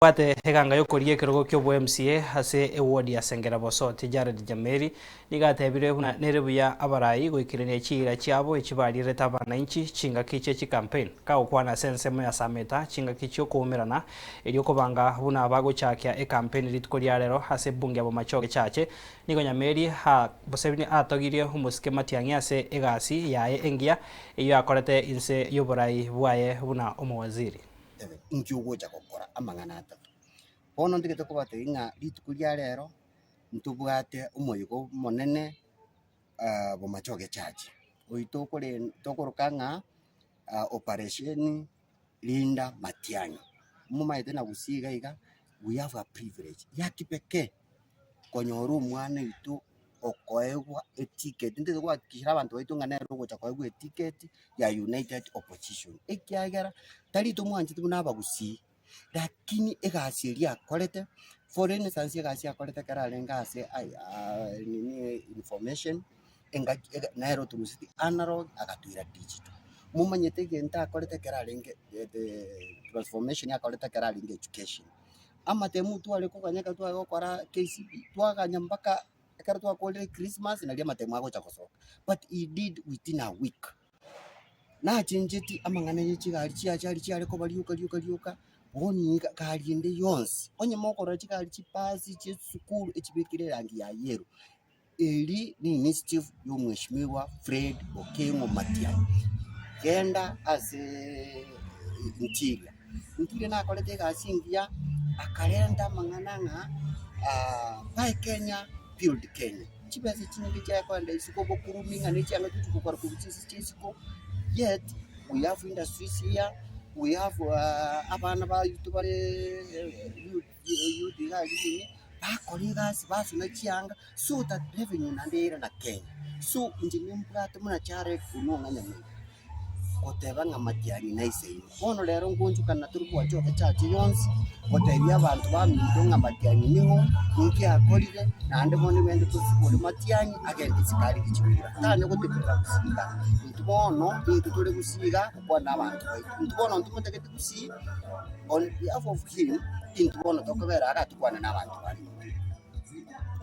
Bwate eganga y'okoria ekerogo ki'obo-MCA ase eward ya Sengera Bosoti Jared Nyameri nigo atebire buna nere buya abarai goikerania chiira chiabo echi barierete abanainchi chingaki chie chicampaign. Kagokwana ase ensemo ya Sameta chingaki chi'okoumerana erio kobanga buna bagochakia ecampaign rituko ria rero ase ebunge ya Bomachoge Chache nigo Nyameri Museveni atogirie omosike Matiang'i ase egasi yaye engiya eyio akorete inse y'oborai bwaye buna omowaziri. Ebe, inki ogocha gokora amang'ana atato? Bono ntigete kobatebia ng'a rituko ria rero, ntobwate omoyega omonene Bomachoge Church, oywo tokoren tokoroka ng'a operation Linda Matiang'i. Momaete na gusii iga iga, we have a privilege ya kipekee konyora omwana oito okoegwa eticket, ntete gohakikishera abanto baito ng'a nere ogocha koegwa eticket ya United Opposition, ekiagera tari tomwancheti buna abagusii, lakini egasi eria akorete, for instance egasi akorete ekero arenge ase nini information, engaki ege nere otorusetie analog agatoira digital. Momanyete egento akorete ekero arenge the transformation akorete ekero arenge education. Amatemu tware koganya ekero tware gokora KCPE, twaganya mpaka ekero twakorire christmas nario amatemu agocha gosoka, but he did within a week. Nachencheti amang'ana ye chigari chiachari chiare koba rioka rioka rioka, bono iga gari ende yonsi, onye mokorora chigari chibasi chia esukuru echibekire erangi ya yellow, Eri ne initiative ya omweshimiwa Fred Okengo Matiang'i. Genda ase Interior, Interior nakorete egasi engiya, akarenta amang'ana ng'a buy Kenya build Kenya. Chibesa chinyinge chiaye kogenda isiko obokurumi ng'a ne chianga tochi gokora korwa chinse chia isiko, yet we have industries here, we have abana baito bare youth iga aria nini, bakora egasi basona chianga so that revenue naende yairana Kenya. So inche nimbwate buna Jared Onong'a Nyamira, goteba ng'a Matiang'i naisaine. Bono rero ngonchokana tore gwachoka echache yonsi, gotebia abanto baminto ng'a Matiang'i ning'o, ninki akorire, naende bono egende tosibore Matiang'i agende isiko arige chikura. Tanya goteberera gusii iga, intwe bono intwe tore gusii iga gokwana na abanto baito. Intwe bono ntomotagete gusii on behalf of him, intwe bono tokobera iga tokwane na abanto bande.